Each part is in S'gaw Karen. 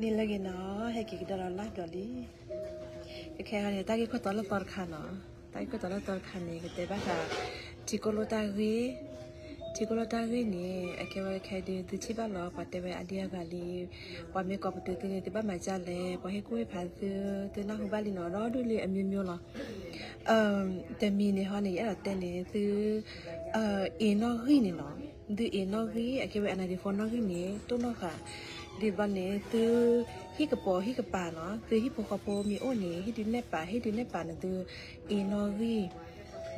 န့ၣ်လၢအဂ့ၤနီၤ, ဟဲက့ၤကဒါဒီးလၢ်ဒီးလံ. ခဲအံၤန့ၣ် တၢ်ဂ့ၢ်ခိၣ်တီလၢသီတခါနီၤ, တၢ်ဂ့ၢ်ခိၣ်တီလၢသီတခါန့ၣ် ကတဲဘၣ်ဃး ထံကိၣ်လိၣ်တၢ်ဂ့ၢ်, ထံကိၣ်လိၣ်တၢ်ဂ့ၢ်န့ၣ် အကဲဝဲခဲဒုး သုထံၣ်ဘၣ်လီၤ ပှၤတဲဝဲအဒံအဂၤလံ, ပှၤမ့ၢ်ကိးပသူသုန့ၣ် သုဘၣ်မၤဒ်လဲၣ်, ပှၤဟ့ၣ်ကူၣ်ဟ့ၣ်ဖးသု သုနၢ်ဟူဘၣ်လံနီၤ, ဒီဒူၣ်လံအမျိုးမျိုးလီၤ. တမံၤန့ၣ်ဟီန့ၣ် ယအဲၣ်ဒိးတဲန့ၣ် သု အ့ၤနီၣ်ဂံၢ်န့ၣ်နီၤ, သုအ့ၤနီၣ်ဂံၢ် အကဲဝဲ အနၢ်ဒ့ဖိနီၣ်ဂံၢ်န့ၣ် တိၢ်နီၣ်ဃာ်, ဒ်သိးန့ၣ် သု ဟံၣ်ကပိာ်ဟံၣ်ကပၤနီၤ, သုဟံၣ်ဖိဃီဖိမ့ၢ်အိၣ်န့ၣ် ဟ့ၣ်ဒုးနဲၣ်ပာ် ဟ့ၣ်ဒုးနဲၣ်ပာ်န့ၣ် သုအ့ၤနီၣ်ဂံၢ်.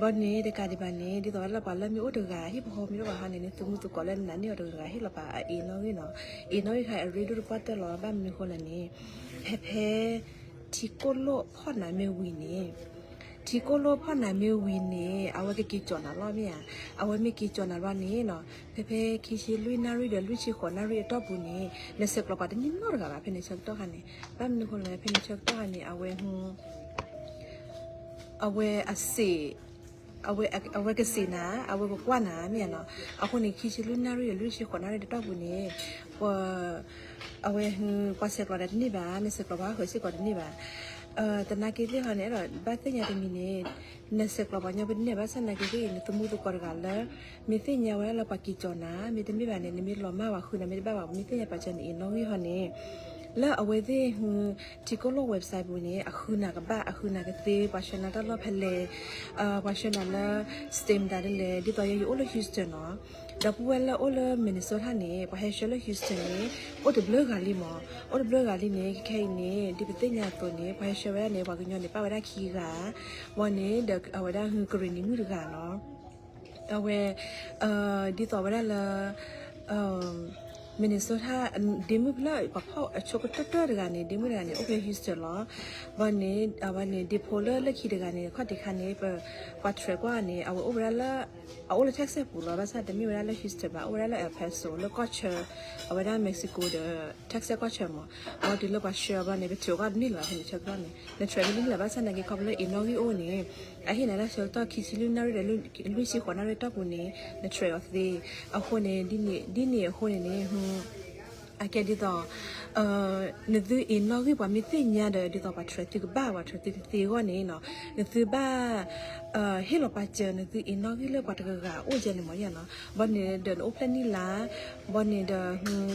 ဘီန့ၣ် တကးဒံးဘၣ်န့ၣ် ဒ်သိးလၢပှၤလၢမ့ၢ်အိၣ်တဂၤ ဟံၣ်ဖိဃီဖိမ့ၢ်တအိၣ်ဘၣ်ဟီန့ၣ် သုမူသကိးလၢနနာ်န့ၢ်အီၤတဂၤဂၤ ဟ့ၣ်လီၤပာ်အ့ၤနီၣ်ဂံၢ်နီၤ. အ့ၤနီၣ်ဂံၢ်ခါအရ့ဒိၣ်တပှၢ်တၢၢ်လီၤ, ဘၣ်မနုၤဃိလဲၣ်န့ၣ် ဖဲဖဲ ထံကိၣ်လိၣ်ဖီၣ်နၤမ့ၢ်ဝံၤန့ၣ် ထံကိၣ်လိၣ်ဖီၣ်နၤမ့ၢ်ဝံၤန့ၣ် အဝဲကက့ၤကၠီၣ်နၤလီၤမ့ၢ်ဧါ. အဝဲမ့ၢ်က့ၤကၠီၣ်နၤဘၣ်န့ၣ်နီၤ, ဖဲဖဲခံဆံလွံၢ်နၣ်ရံၣ်ဒီးလွံၢ်ဆံဃိးနၣ်ရံၣ်အတီၢ်ပူၤန့ၣ် နဆဲးကျိးပှၤတန့ၢ်နီတဂၤဘၣ် ဖဲန့ၣ်ဆၢကတီၢ်ခါန့ၣ်. ဘၣ်မနုၤဃိလဲၣ် ဖဲန့ၣ်ဆၢကတီၢ်ခါန့ၣ် အဝဲ အဝဲအစ့ၣ် အဝဲကစ့ၣ်နၤ အဝဲကကွၢ်နၤမ့ၢ်ဧါနီၤ. အဃိန့ၣ် ခံဆံလွံၢ်နၣ်ရံၣ်ဒီးလွံၢ်ဆံဃိးနၣ်ရံၣ်တတီၢ်ပူၤန့ၣ် ပှၤ အဝဲ ပှၤဆဲးကျိးနၤတန့ၢ်ဘၣ်, နဆဲးကျိးပှၤဟးဃၢၤစ့ၢ်ကီးတန့ၢ်ဘၣ်. သနာ်က့သ့ၣ်ဟီန့ၣ် အဲၣ်ဒိးဘၣ်သ့ၣ်ညါတမံၤန့ၣ် နဆဲးကျိးပှၤညီဖိတန့ၢ်ဘၣ်, ဘၣ်ဆၣ်သနာ်က့သ့ၣ် နသမူသကိးတဂၤလၢ မ့ၢ်သ့ၣ်ညါဝဲဒၣ်လၢပှၤက့ၤကၠီၣ်နၤ မ့တမ့ၢ်ဘၣ်န့ၣ် နမ့ၢ်လီၤမၢ်ပှၤဃုနၤ မ့တဘၣ်ဘၣ် မ့ၢ်သ့ၣ်ညါပာ်စၢၤနအ့ၤနီၣ်ဂံၢ်ဟီန့ၣ် လၢအဝဲသ့ၣ် ထံကိၣ်လိၣ် website ပူၤန့ၣ် အဃုနၤကဘၣ် အဃုနၤကသ့ ပှၤဆှၢနၤတၢ်လီၢ်ဖဲလဲၣ်, ပှၤဆှၢနၤလၢ state မတၤဒ်လဲၣ်, ဒ်သိးယဲယအိၣ်လၢ Houston နီၤ. ဒီပုၢ်ဝဲၢ်လၢအိၣ်လၢ Minnesota န့ၣ် ပှၤဟဲဆှၢလၢ Houston န့ၣ် အိၣ်တဘျုးဂၤလံမး, အိၣ်တဘျုးဂၤလံန့ၣ် ခဲခဲအံၤန့ၣ် ဒ်ပသ့ၣ်ညါအသိးန့ၣ် ပှၤဟဲဆှၢဝဲဒၣ်န့ၣ် ပှၤကညီန့ၣ် ပၣ်ဝဲဒၣ်ခံဂၤ, ဘီန့ၣ်ဒီးအဝဲဒၣ် ကရ့ၣ်နံၤမုၣ်တဂၤနီၤ. အဝဲ ဒ်သိးဝဲဒၣ်လၢ Minnesota ဒ့မုၣ်ဖဲလၢပှၤဖီၣ်အဆိကတၢၢ်တၢၢ်တဂၤန့ၣ် ဒ့မုၣ်တဂၤန့ၣ် အိၣ်ဖဲ Houston လီၤ. ဘီန့ၣ် အဝဲန့ၣ် ဒ့ဖိလၢလၢခံတဂၤန့ၣ် ခီၣ်ထံးခါန့ၣ် ပှၤ track ကွၢ်န့ၣ် အဝဲအိၣ်ဝဲဒၣ်လၢ အအိၣ်လၢ Texas ပူၤလီၤ, ဘၣ်ဆၣ်တမ့ၢ်ဝဲဒၣ်လၢ Houston ဘၣ်, အိၣ်ဝဲဒၣ်လၢ El Paso လၢကီၢ်ဆၢ အဝဲဒၣ် Mexico ဒီး Texas ကီၢ်ဆၢမး. အဝဲတုၤလၢပှၤဆှၢအဘီန့ၣ် ပtrackကွၢ်တန့ၢ်လၢၤဘၣ် ဖဲန့ၣ်ဆၢကတီၢ်န့ၣ် နtrackတန့ၢ်လၢၤဘၣ် ဘၣ်ဆၣ်သနာ်က့ ခီဖျိလၢအ့ၤနီၣ်ဂံၢ်အိၣ်န့ၣ် အဟ့ၣ်နၤလၢဆၢကတီၢ်ခံဆံလွံၢ်နၣ်ရံၣ်ဒီးလွံၢ်ဆံဃိးနၣ်ရံၣ်တီၢ်ပူၤန့ၣ် နtrackအီၤသ့. အဃိန့ၣ် ဒ်န့ၣ်အဃိန့ၣ်န့ၣ် အကဲဒ်သိး နသုအ့ၤနီၣ်ဂံၢ်ပှၤမ့ၢ်သ့ၣ်ညါဒီး ဒ်သိးပှၤtrackသုကဘၣ် ပှၤtrackသုကသ့အဂီၢ်န့ၣ်နီၤ, နသုဘၣ် ဟ့ၣ်လီၤပာ်စၢၤနသုအ့ၤနီၣ်ဂံၢ်လၢပှၤတဂၤဂၤအအိၣ်ကဲန့ၣ်မးနီၤ. ဘီန့ၣ်ဒီးနအိၣ်ဖျဲၣ်နံၣ်လါ, ဘီန့ၣ်ဒီး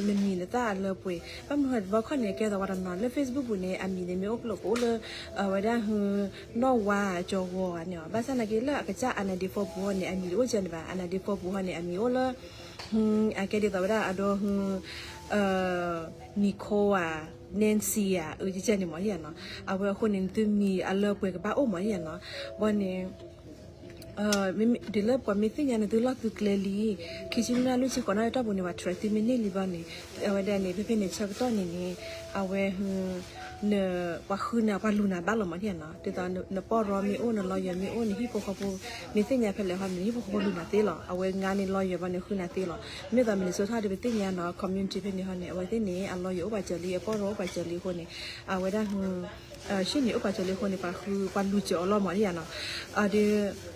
နမံၤနသၣ်အလၢပှဲၤ, ဘၣ်မနုၤဘီခီန့ၣ် ကဲသိးပှၤတနီၤလၢ Facebook ပူၤန့ၣ် အမံၤန့ၣ်မ့ၢ်အိၣ်ကျိၣ်ကအိၣ်လၢ အဝဲဒၣ် နီၢ်ဝါကၠီဂီၤန့ၣ်, ဘၣ်ဆၣ်သနာ်က့လၢအကစၢ် အနၢ်ဒ့ဖိပူၤဟီန့ၣ် အမံၤတအိၣ်ကဲန့ၣ်ဘၣ်, အနၢ်ဒ့ဖိပူၤဟီန့ၣ် အမံၤအိၣ်လၢ အကဲဒ်သိးဝဲဒၣ်အဒိ Nicole ဧါ, Nancy ဧါ, အကဲန့ၣ်မးနီၤ. အဝဲအဃိန့ၣ် နသုမံၤအလၢပှဲၤကဘၣ်အိၣ်မးနီၤ. ဘီန့ၣ် ဒ်လၢပှၤမ့ၢ်သ့ၣ်ညါနသုလီၢ်သုကျဲလံ ခံဆံနၣ်ရံၣ်လွံၢ်ဆံဃိးနၣ်ရံၣ်တီၢ်ပူၤန့ၣ် ပှၤtrackသုမ့ၢ်န့ၢ်လံဘီန့ၣ် အဝဲဒၣ်န့ၣ် ဖဲဖဲန့ၣ်ဆၢကတီၢ်န့ၣ်န့ၣ် အဝဲ ပှၤဃုနၤ ပှၤလူၤနၤဘၣ်လီၤမးနီၤ. ဒ်သိးနပီၢ်ရီမ့ၢ်အိၣ် နlawyerမ့ၢ်အိၣ်န့ၣ် ဟံၣ်ဖိဃီဖိ မ့ၢ်သ့ၣ်ညါဖဲလဲၣ်ဟီန့ၣ် ဟံၣ်ဖိဃီဖိလူၤနၤသ့လီၤ. အဝဲငါန့ၣ် lawyer ဘီန့ၣ် ဃုနၤသ့လီၤ. မ့ၢ်သိး Minnesota ဒီးပသ့ၣ်ညါနီၤ community ဖဲန့ၣ်ဟီန့ၣ် အဝဲသ့ၣ်န့ၣ် အlawyerအိၣ်ပာ်စၢၤလံ အပီၢ်ရီအိၣ်ပာ်စၢၤလံအဃိန့ၣ် အဝဲဒၣ် ရှ့ၣ်န့ၣ်အိၣ်ပာ်စၢၤလံအဃိန့ၣ် ပှၤဃု ပှၤလူၤစၢၤအီၤလီၤမးနီၤ. ဒီး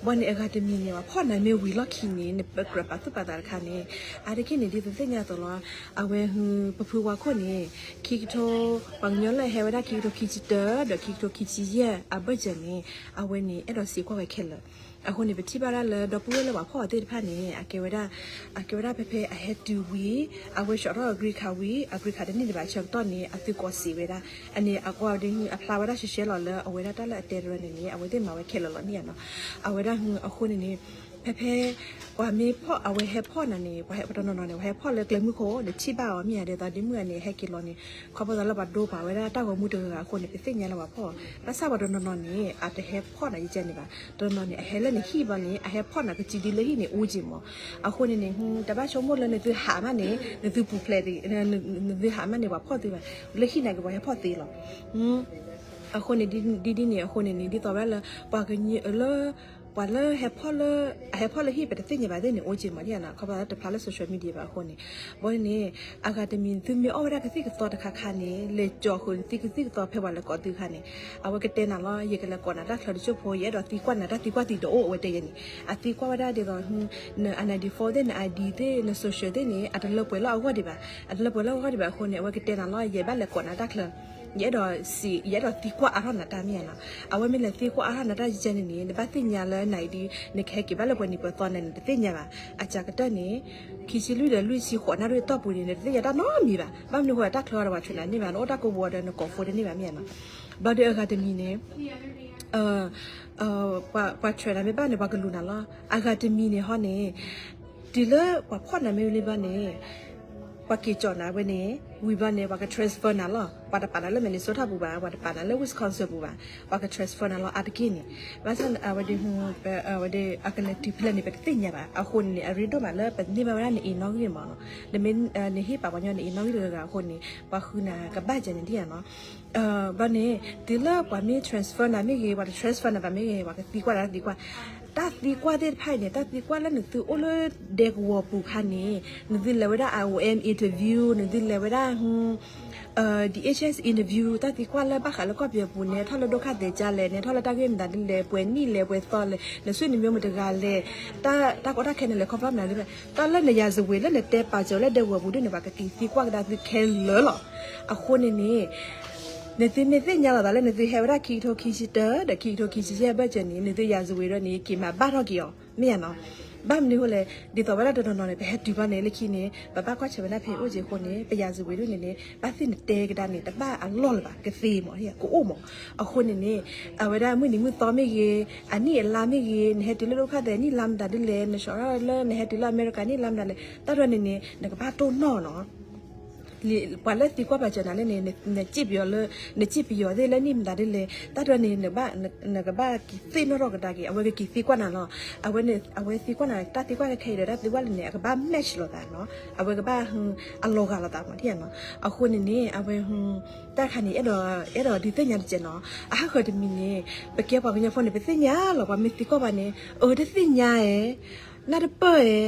ဘီန့ၣ်အဂၤတမံၤန့ၣ် ပှၤဖီၣ်နၤမ့ၢ်ဝံၤလီၢ်ခံန့ၣ် နပကြၢးပာ်သူၣ်ပာ်သးတခါန့ၣ် အါတက့ၢ်န့ၣ် ဒ်သိးသ့ၣ်ညါအသိးလီၤ. အဝဲ ပဖုဝါခိၣ်န့ၣ် ခံကထိ ပှၤကညီလၢအဟဲဝဲဒၣ်ခံကထိခံဆံတၢ ဒီးခံကထိခံဆံယဲၢ် အဘၢၣ်စၢၤန့ၣ် အဝဲန့ၣ် အဲၣ်ဒိးစံးကွၢ်ဝဲခဲလၢာ်. အဃိန့ၣ် ပထံၣ်ဘၣ်ဒၣ်လၢ ဒီပုၢ်ဝဲၢ်လၢပှၤဖီၣ်အီၤသ့ၣ်တဖၣ်န့ၣ် အကဲဝဲဒၣ် အကဲဝဲဒၣ်ဖဲဖဲအဟဲတုၤဝံၤ အဝဲဆှၢထီၣ်အ green card ဝံၤ အ green card တန့ၢ်ဒံးဘၣ်ဆၢကတီၢ်န့ၣ် အသုကိးစ့ဝဲဒၣ် အန့ၣ် အကွၢ်ဒ်အဖျါဝဲဒၣ်ရှဲရှဲလီၤလၢအဝဲဒၣ်တၢ်လၢအတဲတရၢန့ၣ်န့ၣ် အဝဲသ့ၣ်မၤဝဲခဲလၢာ်လီၤန့ၣ်နီၤ. အဝဲဒၣ်အဃိန့ၣ်န့ၣ် ဖဲဖဲ ပှၤမ့ၢ်ဖီၣ် အဝဲဟဲဖီၣ်နၤန့ၣ် ပှၤဟဲပှၤတနီၤနီၤန့ၣ် ပှၤဟဲဖီၣ်လၢကျဲမုၢ်ခိၣ် နထံၣ်ဘၣ်အီၤမ့ၢ်ဧါ ဒ်သိးဒ်မုၢ်ဂၤန့ၣ် ဟဲက့ၤလီၤန့ၣ် ခီဖျိသးလၢပှၤဒိပာ်ဝဲဒၣ်တၢ်ဂီၤမူတဂၤဂၤအဃိန့ၣ် ပသ့ၣ်ညါလၢပှၤဖီၣ် ဘၣ်ဆၣ်ပှၤတနီၤနီၤန့ၣ် အတဟဲဖီၣ်နၤယကဲန့ၣ်ဘၣ်. တနီၤနီၤန့ၣ် အဟဲလၢနဟံၣ်ဘီန့ၣ် အဟဲဖီၣ်နၤကစုဒုလၢဟံၣ်န့ၣ် အူက့ၤမး. အဃိန့ၣ်န့ၣ် တဘၣ်ဆိကမိၣ်လၢနသုဟးမးန့ၣ် နသုပူၤဖျဲး နသုဟးမးန့ၣ် ပှၤဖီၣ်သုဘၣ်. လၢဟံၣ်နာ်က့ၤပှၤဟဲဖီၣ်သ့လီၤ. အဃိန့ၣ် ဒ်ဒ်န့ၣ်အဃိန့ၣ်န့ၣ် ဒ်သိးဝဲဒၣ်လၢ ပှၤကညီလၢ ပှၤလၢဟဲဖီၣ်လၢ အဟဲဖီၣ်လၢဟံၣ် ပတသ့ၣ်ညါဘၣ်သ့ၣ်န့ၣ် အိၣ်က့ၤမးဒ်န့ၣ် ခီဖျိလၢတဖျါလၢ social media ဘၣ်အဃိန့ၣ်, ဘၣ်န့ၣ် အဂၤတမံၤ သုမ့ၢ်အီၣ်ဝဲဒၣ်ကသံၣ်ကသီတခါခါန့ၣ် လဲၤကၠီၤဃုာ်သုကသံၣ်ကသီဖဲပှၤလဲၤကိးသုခါန့ၣ်, အဝဲကတဲနၤလီၤ ယကလဲၤကိးနၤတၢ်ချၢတစိၢ်ဖိ ယအဲၣ်ဒိးသံကွၢ်နၤတၢ်သံကွၢ်သံတအိၣ် အဝဲတဲယဲန့ၣ်, အသံကွၢ်ဝဲဒၣ်ဒ်သိး န ninety four သ့ၣ် န ID သ့ၣ် န social သ့ၣ်န့ၣ် အတလၢပှဲၤလၢအဂီၢ်ဒံးဘၣ်, အတလၢပှဲၤလၢအဂီၢ်ဒံးဘၣ်အဃိန့ၣ် အဝဲကတဲနၤလီၤ ယအဲၣ်ဘၣ်လဲၤကိးနၤတၢ်ချၢ ယအဲၣ်ဒိးစံး ယအဲၣ်ဒိးသံကွၢ်အါထီၣ်နၤတၢ်မ့ၢ်ဧါနီၤ, အဝဲမ့ၢ်လဲၤသံကွၢ်အါထီၣ်နၤတၢ်ယကဲန့ၣ်န့ၣ် နဘၣ်သ့ၣ်ညါလၢန ID နကဟဲက့ၤဘၣ်လၢပှဲၤနံၤပှဲၤသီန့ၣ် နတသ့ၣ်ညါဘၣ်, အစှၤကတၢၢ်န့ၣ် ခံဆံလွံၢ်ဒီးလွံၢ်ဆံဃိးနၣ်ရံၣ်အတီၢ်ပူၤန့ၣ် နတသ့ၣ်ညါတၢ်နီတမံၤဘၣ်, ဘၣ်မနုၤအဃိ တၢ်ချၢဒီးပှၤ train နၤတန့ၢ်ဘၣ်, နအိၣ်တၢ်ကိးပူၤဒီး နကိး phone တန့ၢ်ဘၣ်မ့ၢ်ဧါနီၤ, ဘျီဒီးအဂၤတမံၤန့ၣ် ပှၤ train နၤမ့ၢ်ဘၣ်န့ၣ် ပှၤကလူၤနၤလီၤ, အဂၤတမံၤန့ၣ်ဟီန့ၣ် တုၤလၢပှၤဖီၣ်နၤမ့ၢ်ဝံၤလံဘျီန့ၣ် ပှၤက့ၤကၠီၤနၤဝဲန့ၣ် ဝံၤဘျီန့ၣ် ပှၤက transfer နၤလီၤ, ပှၤတပာ်နၤလၢ Minnesota ပူၤဘၣ်, ပှၤတပာ်နၤလၢ Wisconsin ပူၤဘၣ်, ပှၤက transfer နၤလီၤ အါတက့ၢ်န့ၣ်, ဘၣ်ဆၣ်အဝဲဒၣ် အဝဲဒၣ်အကလဲၤတုၤဖဲလဲၣ်န့ၣ် ပတသ့ၣ်ညါဘၣ်, အဃိန့ၣ်န့ၣ် အရ့ဒိၣ်မးလၢပန့ၢ်ဘၣ်ဝဲဒၣ်နအ့နီၣ်ဂံၢ်မးနီၤ, နမ့ၢ် နဟ့ၣ်ပာ်ပှၤညီနအ့နီၣ်ဂံၢ်တဂၤဂၤအဃိန့ၣ် ပှၤဃုနၤကဘၣ်ကဲန့ၣ်ဒ်ဧါနီၤ ဘၣ်န့ၣ် တုၤလၢပှၤမ့ၢ် transfer နၤမ့ၢ်ဂ့ၤ ပှၤတ transfer နၤဘၣ်မ့ၢ်ဂ့ၤ ပှၤကသံကွၢ်နၤတၢ်သံကွၢ်, တၢ်သံကွၢ်သ့ၣ်တဖၣ်အံၤန့ၣ် တၢ်သံကွၢ်လၢနသုအိၣ်လၢဒဲကဝီၤပူၤခါန့ၣ် နသုလဲၤဝဲဒၣ် IOM interview နသုလဲၤဝဲဒၣ် DHS interview တၢ်သံကွၢ်လၢဘၣ်ဃးလၢကီၢ်ပယီၤပူၤ နဟဲထီၣ်လၢဒိၣ်ခါသဲးကါလဲၣ် နဟဲထီၣ်လၢတၢ်ဂ့ၢ်မတၤဒ်လဲၣ် ပှဲၤနံၣ်လဲၣ် ပှဲၤသီလဲၣ် နဆွေနမျိုးမတၤတဂၤလဲၣ် တၢ်ကီတၢ်ခဲန့ၣ်လဲၤခီဖျိမနုၤလဲၣ်, တၢ်လၢနရာဇဝင်လၢနတဲပာ်စၢၤလၢဒဲကဝီၤပူၤဒ်န့ၣ် ပှၤကက့ၤသံကွၢ်ကဒါသုခဲလၢာ်လီၤ. အဃိန့ၣ်န့ၣ် နသုမ့ၢ်သ့ၣ်ညါလီၤသးလၢနသုဟဲဝဲဒၣ်ခံကထိခံဆံတၢ ဒီးခံကထိခံဆံယဲၢ်ဘၢၣ်စၢၤန့ၣ် နသုရာဇဝင်ဒီးန့ၣ် က့ၤမၤဘၣ်ထီၣ်က့ၤအီၤ မ့ၢ်ဧါနီၤ. ဘၣ်မနုၤအဃိလဲၣ် ဒ်သိးဝဲဒၣ်တနီၤနီၤန့ၣ် ပဟဲတုၤဘၣ်န့ၣ် လၢခံန့ၣ် ပဘၣ်ကွၢ်ဆၢၣ်မဲာ်နၢ်ဖဲအိၣ်က့ၤအဃိန့ၣ် ပရာဇဝင်ဒ်န့ၣ်န့ၣ် ဘၣ်သ့ၣ်နတဲကဒါန့ၣ် တဘၣ်အလီၢ်လၢၤဘၣ် ကသ့မး ကအိၣ်မး. အဃိန့ၣ်န့ၣ် အဝဲဒၣ်မုၢ်နံၤမုၢ်သီမ့ၢ်ဂ့ၤ အနံၣ်အလါမ့ၢ်ဂ့ၤ နဟဲတုၤလၢဒိၣ်ခါသဲးနံၣ်လါမတၤဒ်လဲၣ် နဆှီထီၣ်လၢနဟဲတုၤလၢအမဲရကၤနံၣ်လါမတၤလဲၣ် တၢ်ဒ်န့ၣ်န့ၣ် နကဘၣ်တိၢ်နီၣ်နီၤ ပှၤလၢသံကွၢ်ပာ်စၢၤနၤလၢန့ၣ် နစံၣ်ပယီၤလၢ နစံၣ်ပယီၤသ့ၣ်လၢနံၣ်မတၤဒ်လဲၣ် တၢ်ဒ်န့ၣ် နကဘၣ်က့ၤသ့ၣ်နီၣ်ထီၣ်ကဒါက့ၤ အဝဲကက့ၤသံကွၢ်နၤလီၤ. အဝဲသံကွၢ်နၤ တၢ်သံကွၢ်ခဲအံၤဒီး တၢ်သံကွၢ်လၢန့ၣ် အကဘၣ် match လိာ်သးနီၤ အဝဲကဘၣ် အလီၤဂာ်လိာ်သးမး ထံၣ်ဧါနီၤ. အဃိန့ၣ်န့ၣ် အဝဲ တၢ်တခါန့ၣ် အဲၣ်ဒိး အဲၣ်ဒိးဒုးသ့ၣ်ညါတကဲးနီၤ အဟးဃၢၤတမံၤန့ၣ် ပကဲပှၤကညီဖိန့ၣ် ပသ့ၣ်ညါလီၤ ပှၤမ့ၢ်သံကွၢ်ဘၣ်န့ၣ် အၢ တသ့ၣ်ညါဧဲ နၢ်တပၢၢ်ဧဲ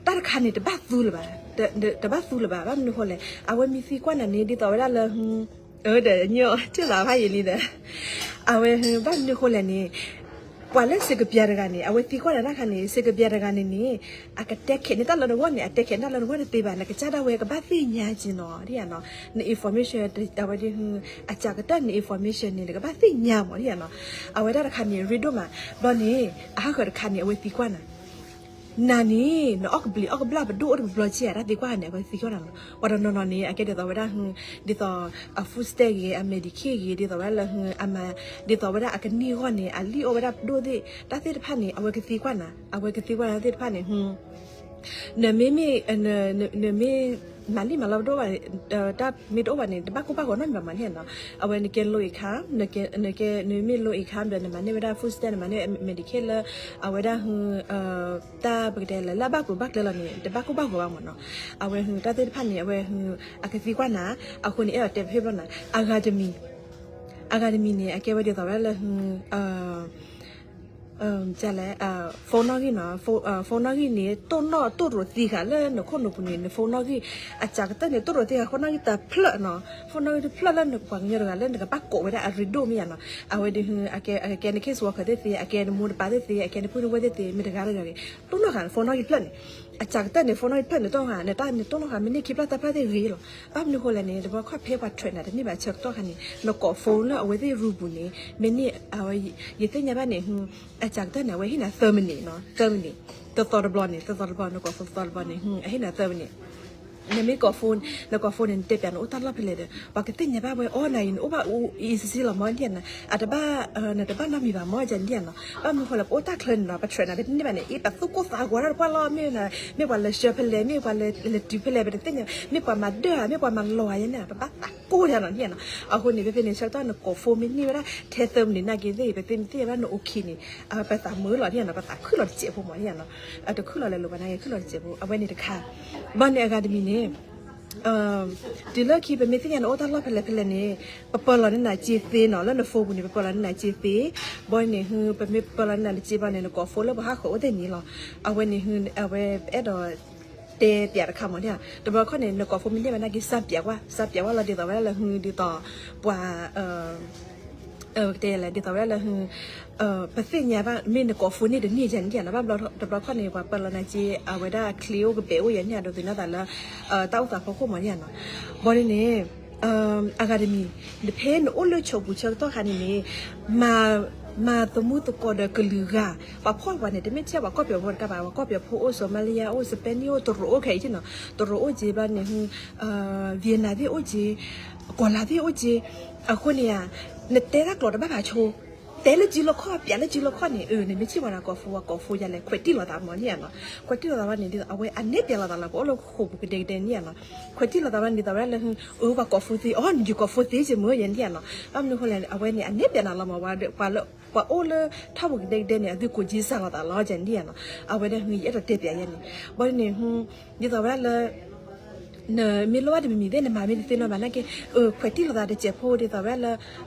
တၢ်တခါန့ၣ် တဘၣ်သူလၢၤဘၣ်, တဘၣ်သူလၢၤဘၣ် ဘၣ်မနုၤဃိလဲၣ် အဝဲမ့ၢ်သံကွၢ်နၤန့ၣ် ဒ်သိးဝဲဒၣ်လၢ အၢ ဒီးညီ ထံၣ်သးဖးယံာ်လံဒီး အဝဲ ဘၣ်မနုၤဃိလဲၣ်န့ၣ် ပှၤလၢစကပၤတဂၤန့ၣ် အဝဲသံကွၢ်နၤတၢ်တခါန့ၣ် စကပၤတဂၤန့ၣ်န့ၣ် အကတဲခဲးန့ၢ်တၢ်လၢနဂီၢ်န့ၣ် အတဲခဲးန့ၢ်တၢ်လၢနဂီၢ်တသ့ဘၣ် နကစၢ်ဒၣ်ဝဲကဘၣ်သ့ၣ်ညါက့ၤနီၤ ထံၣ်ဧါနီၤ န information အဝဲ အစှၤကတၢၢ်န information န့ၣ် နကဘၣ်သ့ၣ်ညါမး ထံၣ်ဧါနီၤ. အဝဲဒၣ်တခါန့ၣ် ရ့ဒိၣ်မး ဘျီန့ၣ် အဟးဃၢၤတခါန့ၣ် အဝဲသံကွၢ်နၤ နၤန့ၣ် နအီၣ်ကဘျံးအီၣ်ကဘျၣ်ပဒိၣ်အိၣ်တကဘျီဆံးဧါ တၢ်သံကွၢ်န့ၣ် အဝဲသံကွၢ်နၤလီၤ. ပှၤတနီၤနီၤန့ၣ် အကဲဒ်သိးဝဲဒၣ် ဒ်သိး အ food stamp ဂ့ၤ အ Medicaid ဂ့ၤ ဒ်သိးဝဲဒၣ်လၢ အမၤ ဒ်သိးဝဲဒၣ်အကန့ၢ်အဂီၢ်န့ၣ် အလံၣ်အိၣ်ဝဲဒၣ်ပဒိၣ်သ့ၣ် တၢ်သ့ၣ်တဖၣ်န့ၣ် အဝဲကသံကွၢ်နၤ အဝဲကသံကွၢ်နၤသ့ၣ်တဖၣ်န့ၣ် နမ့မ့ၢ် နမ့ၢ် မၤလံၣ်မၤလီပဒိၣ်ဘၣ် တၢ်မ့ၢ်တအိၣ်ဘၣ်န့ၣ် တဘၣ်ကိၢ်ဘၣ်ဂီၤနီတမံၤဘၣ်မးန့ၣ်နီၤ. အဝဲနကဲ low income နမ့ၢ် low income ဒီးနမၤန့ၢ်ဝဲဒၣ် food stamp နမၤန့ၢ် Medicaid လၢ အဝဲဒၣ် တၢ်ပကတဲလၢ လၢအဘၣ်ကျိၤဘၣ်ကျဲလီၤန့ၣ် တဘၣ်ကိၢ်ဘၣ်ဂီၤဘၣ်မးနီၤ. အဝဲ တၢ်သ့ၣ်တဖၣ်န့ၣ် အဝဲ အကသံကွၢ်နၤ အဃိန့ၣ် အဲၣ်ဒိးတဲဖဲဘျီနၤ အဂၤတမံၤ အဂၤတမံၤန့ၣ် အကဲဝဲဒ်သိးဝဲဒၣ်လၢ ကလဲၣ် phone နီၣ်ဂံၢ်နီၤ phone နီၣ်ဂံၢ်န့ၣ် တိၢ်နီၣ်တိၢ်ရိးသံဃာ်လၢ နခိၣ်နူာ်ပူၤန့ၣ် န phone နီၣ်ဂံၢ် အစှၤကတၢၢ်န့ၣ် တိၢ်ရိးသံဃာ် phone နီၣ်ဂံၢ်တဖျၢၣ်နီၤ phone နီၣ်ဂံၢ်တဖျၢၣ်လၢနပှၤကညီတဂၤလၢနကဘၣ်ကိးဝဲဒၣ်အရ့ဒိၣ်မ့ၢ်ဧါနီၤ. အဝဲဒၣ် အကဲန case worker သ့ၣ်သ့ၣ် အကဲနမိၢ်နပၢ်သ့ၣ်သ့ၣ် အကဲနပုၢ်နဝဲၢ်သ့ၣ်သ့ၣ် မ့ၢ်တဂၤတဂၤဂ့ၤ တိၢ်နီၣ်ဃာ် phone နီၣ်ဂံၢ်တဖျၢၣ်န့ၣ် အစှၤကတၢၢ်န့ၣ် phone နီၣ်ဂံၢ်တဖျၢၣ်န့ၣ် တိၢ်နီၣ်ဃာ် နတၢ်နတိၢ်နီၣ်ဃာ် မ့ၢ်န့ၢ်ခံဖျၢၣ်သၢဖျၢၣ်သ့ၣ်ဂ့ၤလီၤ. ဘၣ်မနုၤဃိလဲၣ်န့ၣ် တဘျီခီၣ်ဖဲပှၤ train နၤတန့ၢ်ဘၣ်ဆၢကတီၢ်ခါန့ၣ် နကိး phone လၢအဝဲသ့ၣ် room ပူၤန့ၣ် မ့ၢ်န့ၢ် အဝဲ ယသ့ၣ်ညါဘၣ်န့ၣ် အစှၤကတၢၢ်န့ၣ် အဝဲဟ့ၣ်နၤသၢမံးနံးနီၤ သၢမံးနံး တသီတဘျီန့ၣ် တသီတဘျီ နကိး phone တသီတဘျီန့ၣ် အဟ့ၣ်နၤသၢမံးနံး နမ့ၢ်ကိး phone နကိး phone န့ၣ် နတဲပျးနအိၣ်တၢ်လီၢ်ဖဲလဲၣ်ဒီး ပှၤကသ့ၣ်ညါဘၣ်ဝဲ အိၣ်နၤအံၤ နအိၣ်ဘၣ်အူအံၤစံဆံလီၤမ့ၢ်ဒ်နီၤ အတဘၣ် နတဘၣ်နီတမံၤဘၣ်မ့ၢ်ဒ်နီၤ ဘၣ်မနုၤဃိလဲၣ် ပအိၣ်တၢ်ချၢန့ၣ်နီၤ ပ train နၤ ပတန့ၢ်ဘၣ်န့ၣ် အ့ ပသူၣ်ကိၢ်သးဂီၤတၢ်တပှၢ်လီၤ မ့ၢ် မ့ၢ်ပှၤလဲၤဆှၢဖဲလဲၣ် မ့ၢ်ပှၤလဲၤတုၤဖဲလဲၣ် ပတသ့ၣ်ညါ မ့ၢ်ပှၤမၤဒၢဧါ မ့ၢ်ပှၤမၤလီၤဧါယဲန့ၣ် ပဘၣ်သးကိၢ်ယဲနီၤ ဒ်နီၤ အဃိန့ၣ် ဖဲဖဲန့ၣ် ဆၢကတီၢ်နကိး phone မ့ၢ်န့ၢ်ဝဲဒၣ် ထဲသၢမံးနံးနာ်က့သ့ၣ် ပသ့ၣ်မ့ၢ်သ့ၣ်ညါဘၣ်န okay န့ၣ် ပသးမုာ်လီၤဒ်နီၤ ပသးခုၣ်လီၤတစဲးဖိမ့ၢ်ဒ်နီၤ တခုၣ်လီၤလဲၤလိာ်ပှၤနာ်က့ ခုၣ်လီၤတစဲးဖိ အဝဲန့ၣ်တခါ ဘၣ်န့ၣ်အဂၤတမံၤန့ၣ် တုၤလၢခံ ပမ့ၢ်သ့ၣ်ညါနအိၣ်တၢ်လီၢ်ဖဲလဲၣ်ဖဲလဲၣ်န့ၣ် ပပၢလီၤန့ၢ်နၤစ့သ့နီၤ, လၢန phone ပူၤန့ၣ် ပပၢလီၤန့ၢ်နၤစ့သ့. ဘၣ်န့ၣ် ပမ့ၢ်ပၢလီၤန့ၢ်နၤစ့ဘၣ်န့ၣ် နကိးဖိလၢပဟးဃုာ်အိၣ်သ့ၣ်န့ၣ်လီၤ. အဝဲန့ၣ် အဝဲအဲၣ်ဒိးတဲပၠးတခါမ့ၢ်န့ၣ်ဧါ, တဘျီခီန့ၣ် နကိးဖိမ့ၢ်န့ၢ်ဘၣ်နာ်က့ စံးပၠးကွၢ်, စံးပၠးကွၢ်လီၤ ဒ်သိးဝဲဒၣ်လၢဟု ဒ်သိး ပှၤ ပကတဲလဲၣ် ဒ်သိးဝဲဒၣ်လၢဟု ပသ့ၣ်ညါဘၣ် မ့ၢ်နကိးဖိန့ၢ်တန့ၢ်ယဲန့ၣ်ဧါနီၤ, ဘၣ်ဘျီတဘျီခီန့ၣ် ပှၤပၢလီၤနၤစ့ အဝဲဒၣ်ချ့အိၣ်ကပဲာ်အိၣ်ယဲန့ၣ်ဧါ, ဒိးသန့ၤသးလၢ တၢ်အိၣ်သးဖီခိၣ်မ့ၢ်န့ၣ်ဧါနီၤ. ဘၣ်န့ၣ်န့ၣ် အဂၤတမံၤ နဖဲနအိၣ်လၢဆိးပူၤဆၢကတီၢ်ခါန့ၣ်န့ၣ် မၤသမူသကိးဒီးကလုာ်ဂၤ, ပှၤဖီၣ်ပှၤန့ၣ် တမ့ၢ်ထဲပှၤကီၢ်ပယီၤဖိတကးဘၣ်, ပှၤကီၢ်ပယီၤဖိအိၣ်, စီၤမၤလယါအိၣ်, စပဲနံၣ်အိၣ်, တရူးအိၣ်ခဲအံၤနီၤ, တရူးအိၣ်က့ဘၣ်န့ၣ် ဝံယ့နၤသ့ၣ်အိၣ်က့, ကီၤလၤသ့ၣ်အိၣ်က့. အဃိန့ၣ်ဧါ နတဲတၢ်ကျိာ်တဘၣ်ဘၣ်ဆိ တဲလၢစုလီခီၣ် ပၠးလၢစုလီခီၣ်န့ၣ် နမ့ၢ်ထံၣ်ပှၤကိးဖိ ပှၤကိးဖိယၤလဲၣ် ခွဲးတံၢ်လိာ်သးမ့ၢ်န့ၣ်ဧါနီၤ. ခွဲးတံၢ်လိာ်သးဘၣ်န့ၣ် ဒ်သိးအဝဲအနဲၣ်ပၠးလိာ်သးလီၤ ပအိၣ်လၢဃိာ်ပူၤကဒဲကဒဲန့ၣ်ဧါနီၤ. ခွဲးတံၢ်လိာ်သးဘၣ်န့ၣ် ဒ်သိးဝဲဒၣ်လၢ အၢ ပှၤကိးဖိသ့ အီ နယကိးဖိသ့က့မ့ၢ်ယဲန့ၣ်ဧါနီၤ. ဘၣ်မနုၤဃိလဲၣ် အဝဲန့ၣ် အနဲၣ်ပၠးနၤလီၤမ့ၢ် ပှၤလၢ ပှၤအိၣ်လၢထီၣ်ပူၤကဒဲကဒဲန့ၣ် အသုကိးက့စၢ်လိာ်သးလီၤ ယဲန့ၣ်ဧါနီၤ. အဝဲဒၣ်ဟု ယအဲၣ်ဒိးတဲပၠးယဲန့ၣ် ဘၣ်န့ၣ် ဒ်သိးဝဲဒၣ်လၢ နမ့ၢ်လိၣ်ဘၣ်တမံၤမံၤသ့ၣ် နမၤမ့ၢ်တသ့နီတမံၤနာ်က့ ခွဲးတံၢ်လိာ်သးတစဲးဖိ ဒ်သိးဝဲဒၣ်လၢ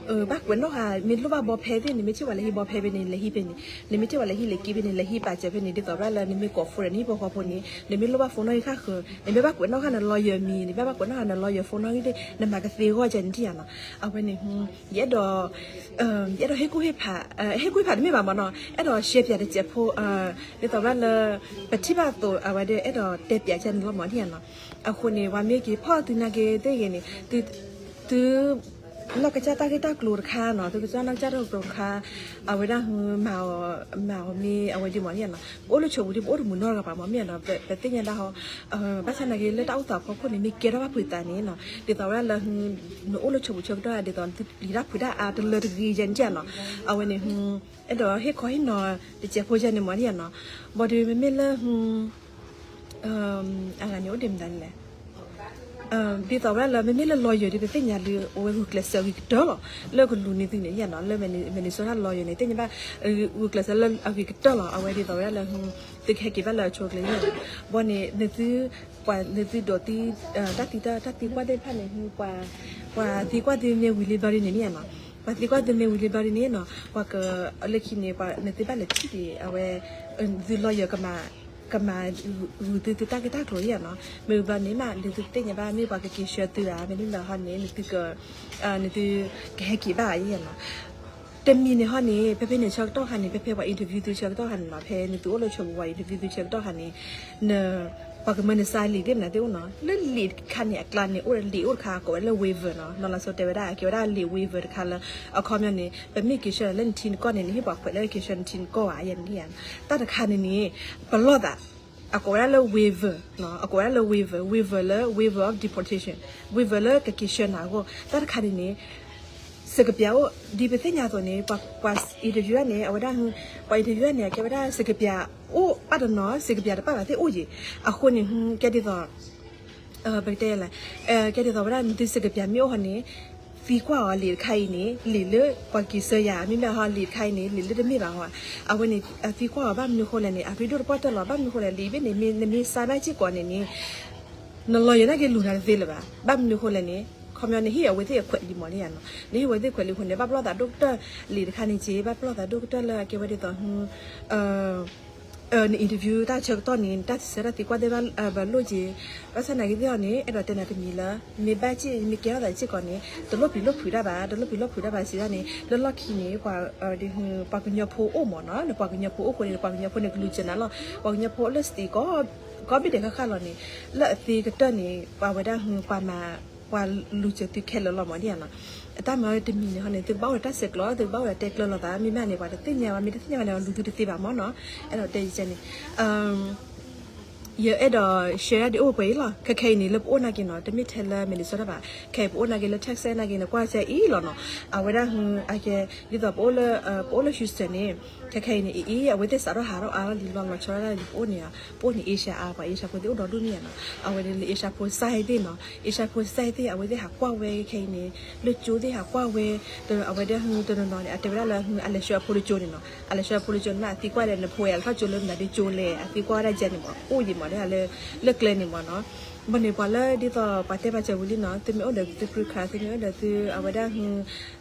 ဘၣ်ကွဲးနီၣ်ဃာ် မ့ၢ်လိၣ်ဘၣ်ဘီဖဲသ့ၣ် နမ့ၢ်ထံၣ်ပှၤလဲၤဟံးဘီဖဲဖဲန့ၣ် လဲၤဟံးဖဲန့ၣ်, နမ့ၢ်ထံၣ်ပှၤလဲၤဟံးလံာ်က့ဖဲန့ၣ် လဲၤဟံးပာ်စၢၤဖဲန့ၣ် ဒ်သိးဝဲဒၣ်လၢနမ့ၢ်ကိးဖိဒီးနဟံၣ်ဖိဃီဖိန့ၣ် နမ့ၢ်လိၣ်ဘၣ် phone နီၣ်ဂံၢ်ဃၣ်ဃၢၤ နမ့ၢ်ဘၣ်ကွဲးနီၣ်ဃာ်န lawyer မံၤ နမ့ၢ်ဘၣ်ကွဲးနီၣ်ဃာ်န lawyer phone နီၣ်ဂံၢ်သ့ၣ် နမၤကသ့အဂီၢ်ကဲန့ၣ်ဧါနီၤ. အဝဲန့ၣ် ယအဲၣ်ဒိး ယအဲၣ်ဒိးဟ့ၣ်ကူၣ်ဟ့ၣ်ဖး ဟ့ၣ်ကူၣ်ဟ့ၣ်ဖးတမ့ၢ်ဘၣ်မ့ၢ်နီၤ အဲၣ်ဒိး share ပၠးတစဲးဖိ ဒ်သိးဝဲဒၣ်လၢ ပထံၣ်ဘၣ်အသိး အဝဲဒၣ်အဲၣ်ဒိးတဲပၠးကဲန့ၣ်လီၤမ့ၢ်န့ၣ်ဧါနီၤ. အဃိန့ၣ် ပှၤမ့ၢ်က့ၤဖီၣ်သုနာ်က့သ့ၣ်ဂ့ၤန့ၣ် သု သုနီၢ်ကစၢ်တၢ်ဂ့ၢ်တၢ်ကျိၤတခါနီၤ သုကစၢ်နီၢ်ကစၢ်တၢ်ဂ့ၢ်တၢ်ကျိၤတခါ အဝဲဒၣ်မၤအီၤ မၤအီၤမ့ၢ်အဝဲဒ်မ့ၢ်န့ၣ်ဧါနီၤ ပအိၣ်လၢဆိးပူၤဒ်ပအိၣ်တမုာ်နီတဂၤဘၣ်မ့ၢ်န့ၣ်ဧါနီၤ ပသ့ၣ်ညါဒၣ်ဟီ ဘၣ်ဆၣ်နာ်က့ လၢတၢ်အိၣ်သးဖီခိၣ်န့ၣ် မ့ၢ်ကဲထီၣ်ဘၣ်ဖုးသးန့ၣ်နီၤ ဒ်သိးဝဲဒၣ်လၢ နအိၣ်လၢဆိးပူၤဆၢကတီၢ် ဒ်သိးသုပျံၤတၢ်ဖုးတၢ်အါတလၢတဂ့ၤယဲန့ၣ်ဧါနီၤ အဝဲန့ၣ် အဲၣ်ဒိးဟ့ၣ်ခီဟ့ၣ်နီၤ တစဲးဖိယဲန့ၣ်မ့ၢ်န့ၣ်ဧါနီၤ ဘၣ်ဒီးမ့မ့ၢ်လၢ အဂၤန့ၣ်အိၣ်ဒံးမတၤန့ၣ်လဲၣ် ဒ်သိးဝဲဒၣ်လၢ မ့မ့ၢ်လၢ lawyer ဒီး ပသ့ၣ်ညါလၢ အဝဲဂုာ်ကျဲးစၢးအဂ့ၤကတၢၢ်လီၤ လၢကလူးန့ၣ်သုန့ၣ်နီၤ လၢ Minnesota lawyer န့ၣ် သ့ၣ်ညါဘၣ် ဂုာ်ကျဲးစၢးလၢအဂ့ၤကတၢၢ်လီၤ အဝဲဒ်သိးဝဲဒၣ်လၢ သုကဟဲက့ၤဘၣ်လၢအဆိအချ့န့ၣ် ဘၣ်န့ၣ် နသု ပှၤနသုဒိးသံ တၢ်သံတၢ် တၢ်သံကွၢ်သ့ၣ်တဖၣ်န့ၣ် ပှၤသံကွၢ်သုမ့ၢ်ဝံၤလံဘျီဒ်န့ၣ်န့ၣ်နီၤ ပှၤသံကွၢ်သုမ့ၢ်ဝံၤလံဘျီဒ်န့ၣ်နီၤ ပှၤက လၢခံန့ၣ် နသုဘၣ်လဲၤထံၣ်ဒံး အဝဲ သု lawyer ကမၤ ကမၤ ဂုာ်သုသုတၢ်ဂ့ၢ်တၢ်ကျိၤယဲနီၤ မ့ၢ်ဘျီန့ၣ်မး ဒ်သုသ့ၣ်ညါဘၣ် မ့ၢ်ပှၤကက့ၤဆှၢသုဧါ မ့တမ့ၢ်ဘၣ်ဟီန့ၣ် နသုက နသု ကဟဲက့ၤဘၣ်ယဲနီၤ တမံၤန့ၣ်ဟီန့ၣ် ဖဲဖဲန့ၣ်ဆၢကတီၢ်ခါန့ၣ် ဖဲဖဲပှၤ interview သုဆၢကတီၢ်ခါန့ၣ်နီၤ ဖဲနသုအိၣ်လၢဆိးပူၤပှၤ interview သုဆၢကတီၢ်ခါန့ၣ် န ပှၤကမၢနစါလံာ်သ့ၣ်မနုၤသ့ၣ်အိၣ်နီၤ လၢလံာ်တခါန့ၣ် အကျါန့ၣ် အိၣ်လံာ်အိၣ်တခါ ကိးဝဲလၢ waiver နီၤ နီၢ်လီၤစိတဲဝဲဒၣ် ကဲဝဲဒၣ်လံာ် waiver တခါလၢ အခီပညီန့ၣ် ပမ့ၢ်က့ၤဆှၢလၢနထံနကီၢ်န့ၣ် နဟ့ၣ်ပှၤခွဲးလၢက့ၤဆှၢနထံနကီၢ်ဧါ ယဲန့ၣ် တၢ်တခါန့ၣ်န့ၣ် ပလီၢ်သး အကိးဝဲဒၣ်လၢ waiver အကိးဝဲဒၣ်လၢ waiver waiver လၢ waiver of deportation waiver လၢကက့ၤဆှၢနၤအဂီၢ် တၢ်တခါန့ၣ်န့ၣ် စကားပြန်အိၣ် ဒ်ပသ့ၣ်ညါအသိးန့ၣ် ပှၤ ပှၤ interview န့ၣ် အဝဲဒၣ် ပှၤ interview န့ၣ် ကဲဝဲဒၣ် စကားပြန် အိၣ်ဘၣ်တနီၤ စကားပြန် တဘၣ်ဘၣ်သ့ၣ်အိၣ်ယံၤ အဃိန့ၣ် ကဲဒ်သိး ပကတဲလဲၣ် ကဲဒ်သိးဝဲဒၣ် နသု စကားပြန် မ့ၢ်အိၣ်ဟီန့ၣ် သံကွၢ်အီၤလံာ်တခါအံၤန့ၣ် လံာ်လၢပှၤက့ၤဆှၢယၤ မ့မ့ၢ်ဟီလံာ်တခါအံၤန့ၣ် လံာ်လၢတမ့ၢ်ဘၣ်ဟီ အဝဲန့ၣ် သံကွၢ်အီၤဘၣ်မနုၤဃိလဲၣ်န့ၣ် အရ့ဒိၣ်တပှၢ်တၢၢ်လီၤ ဘၣ်မနုၤဃိလဲၣ် လံာ်ဘ့ၣ်န့ၣ် နမ့ၢ်စါဘၣ်စ့ၢ်ကီးန့ၣ်န့ၣ် န lawyer နာ်က့လူၤနၤတသ့လၢၤဘၣ် ဘၣ်မနုၤဃိလဲၣ်န့ၣ် ခီပညီနဟ့ၣ်အဝဲသ့ၣ်အခွဲးလံမ့ၢ်န့ၣ်ဧါနီၤ နဟ့ၣ်အဝဲသ့ၣ်ခွဲးလံအဃိန့ၣ် ဘၣ်ပလီၢ်သးဒိၣ်ကတၢၢ်လံာ်တခါန့ၣ်က့ ဘၣ်ပလီၢ်သးဒိၣ်ကတၢၢ်လၢအကဲဝဲဒ်သိး န interview တၢ်ဆၢကတီၢ်န့ၣ် နတၢ်စံးဆၢတၢ်သံကွၢ်သ့ၣ်တဖၣ် ဘၣ်လိၣ်က့ ဘၣ်ဆၣ်နာ်က့သ့ၣ်အီၤန့ၣ် အဲၣ်ဒိးတဲနၤတမံၤလၢ မ့ၢ်ဘၣ်စ့ၢ် မ့ၢ်ကဲထီၣ်သးစ့ၢ်ကီးန့ၣ် တလိၣ်ပျံၤလိၣ်ဖုးတၢ်ဘၣ် တလိၣ်ပျံၤလိၣ်ဖုးတၢ်ဘၣ်စံးဒၣ်န့ၣ် လၢလီၢ်ခံန့ၣ် ပှၤ ပှၤကညီဖိအိၣ်မ့ၢ်နီၤ နပှၤကညီဖိအိၣ်ဃိန့ၣ် ပှၤကညီဖိန့ၣ်ကလူၤစၢၤနၤလီၤ ပှၤကညီဖိအိၣ်လၢ state ကိးဘ့ၣ်ဒဲးဃၣ်ဃၣ်လီၤန့ၣ် လၢအသ့ကတၢၢ်န့ၣ် ပှၤဝဲဒၣ် ပှၤမၤ ပှၤလူၤစၢၤသုခဲလၢာ်လီၤမ့ၢ်န့ၣ်ဧါနီၤ အတၢ်မၤတမံၤန့ၣ်ဟီန့ၣ် သုကဘၣ်အိၣ်ဒီးတၢ်ဆဲးကျိး သုကဘၣ်အိၣ်ဒီးတဲကျၢၤလိာ်သး မ့မ့ၢ်န့ၣ် ပှၤတသ့ၣ်ညါဘၣ် မ့ၢ်တသ့ၣ်ညါဘၣ်န့ၣ် လူၤသုတသ့ဘၣ်မ့ၢ်နီၤ အဲၣ်ဒိးတဲယကဲန့ၣ် ယအဲၣ်ဒိး share ဒၣ်ဒ်အိၣ်ပှဲၤအံၤလီၤ ခဲခဲအံၤန့ၣ် လၢပအိၣ်နာ်က့နီၤ တမ့ၢ်ထဲလၢ Minnesota ဘၣ် ခဲအံၤပအိၣ်နာ်က့လၢ Texas နာ်က့န့ၣ် ကွၢ်စဲအံၤလီၤနီၤ အဝဲဒၣ် အကဲ ဒ်သိးပအိၣ်လၢ ပအိၣ်လၢ Houston န့ၣ် ခဲခဲအံၤန့ၣ် အံၤ အဝဲသ့ၣ်စးထီၣ်ဟးထီၣ်အါထီၣ်လံ လီၤလီၤဆီဒၣ်လံ ပအိၣ်န့ၣ် ပအိၣ်န့ၣ် Asia အါ ပှၤ Asia ဖိသ့ၣ်အိၣ်ဒီဒူၣ်န့ၣ်နီၤ အဝဲဒၣ်လၢ Asia ဖိ side သ့ၣ်နီၤ Asia ဖိ side သ့ၣ် အဝဲသ့ၣ်ဟးကွၢ်ဝဲခဲအံၤန့ၣ် လၢကၠိသ့ၣ်ဟးကွၢ်ဝဲ အဝဲဒၣ်တနီၤနီၤန့ၣ် အတဲဝဲဒၣ်လၢ အလဲၤဆှၢအဖိလၢကၠိန့ၣ်နီၤ အလဲၤဆှၢအဖိလၢကၠိန့ၣ် အသံကွၢ်ဒီး နဖိဝဲအလဲၤထီၣ်ကၠိလၢမနုၤဒ်ကၠိလဲၣ် အသံကွၢ်ဝဲဒၣ်ကဲန့ၣ်မး အိၣ်ယံၤမး လၢကျဲန့ၣ်မ့ၢ်နီၤ, ဘၣ်န့ၣ်ပှၤလၢဒ်သိးပှၤတဲပာ်စၢၤဝံၤလံနီၤ, သုမ့ၢ်အိၣ်ဒီးသု green card သုမ့ၢ်အိၣ်ဒီးသုအဝဲဒၣ်ဟု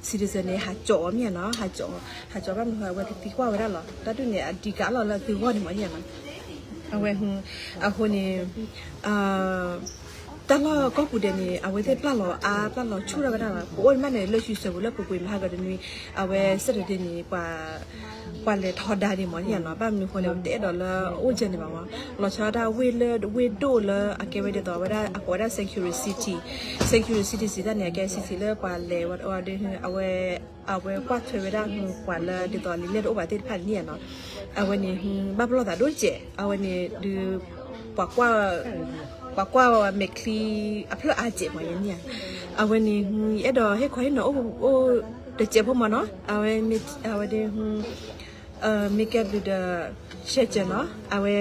citizen န့ၣ် ဟးကၠီအီၤမ့ၢ်နီၤ, ဟးကၠီ, ဟးကၠီဘၣ်မနုၤအဃိ အဝဲကသံကွၢ်ဝဲဒၣ်လီၤ, တၢ်ဒုးန့ၣ် အဒံးကးလီၤလၢသုဂီၢ်န့ၣ်မ့ၢ်နီၤ, အဝဲဟု, အဃိန့ၣ် တၢ်လီၢ်ကိးပူၤဒဲးန့ၣ် အဝဲသ့ၣ်ပျၢ်လီၤအါ ပျၢ်လီၤဆူၣ်ထီၣ်ဝဲဒၣ်လီၤ, ပအိၣ်မးန့ၣ် လၢဆံဆၢပူၤလၢပူၤကွံာ်မဟါကတနွံ, အဝဲ Saturday န့ၣ် ပှၤလဲၤထီဒါန့ၣ်မ့ၢ်နီၤ, ဘၣ်မနုၤအဃိန့ၣ် ပတအဲၣ်ဒိးလၢအအိၣ်ကဲန့ၣ်ဘၣ်မ့ၢ်, လီၤဆီဒၣ်ဝ့ၢ်လၢဝ့ၢ်ဒိၣ်လၢအကဲဝဲဒ်သိးအဝဲဒၣ် အကိးဝဲဒၣ် sanctuary city, sanctuary city စံးတၢ်န့ၣ် အကဲ city လၢပှၤလဲၤဝဲဒၣ်, အဝဲ အဝဲကွၢ်ထွဲဝဲဒၣ်ဟုပှၤလၢဒ်သိးလံာ်လဲၢ်တအိၣ်ဘၣ်သ့ၣ်တဖၣ်န့ၣ်နီၤ, အဝဲန့ၣ်ဟု ဘၣ်ပလီၢ်သးဒိၣ်စဲး, အဝဲန့ၣ်ဒုး ပှၤကွၢ်, ပှၤကွၢ်မဲာ်ချံအဖျၢၣ်အါစဲးမ့ၢ်ယဲန့ၣ်ဧါ, အဝဲန့ၣ်ဟု ယအဲၣ်ဒိးဟ့ၣ်ခီဟ့ၣ်နီၤအိၣ်တစဲးဖိမ့ၢ်နီၤ, အဝဲ, အဝဲဒၣ်ဟု မ့ၢ်ကဲဘျုးဒီး ရှဲစၢၤနီၤ, အဝဲ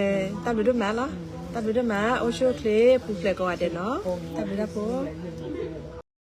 တၢ်ဘျုးဒိၣ်မးလီၤ, တၢ်ဘျုးဒိၣ်မး အိၣ်ဆူၣ်အိၣ်ချ့ပူၤဖျဲးကိးဂၤဒဲးနီၤ, တၢ်ဘျုးတၢ်ဖှိၣ်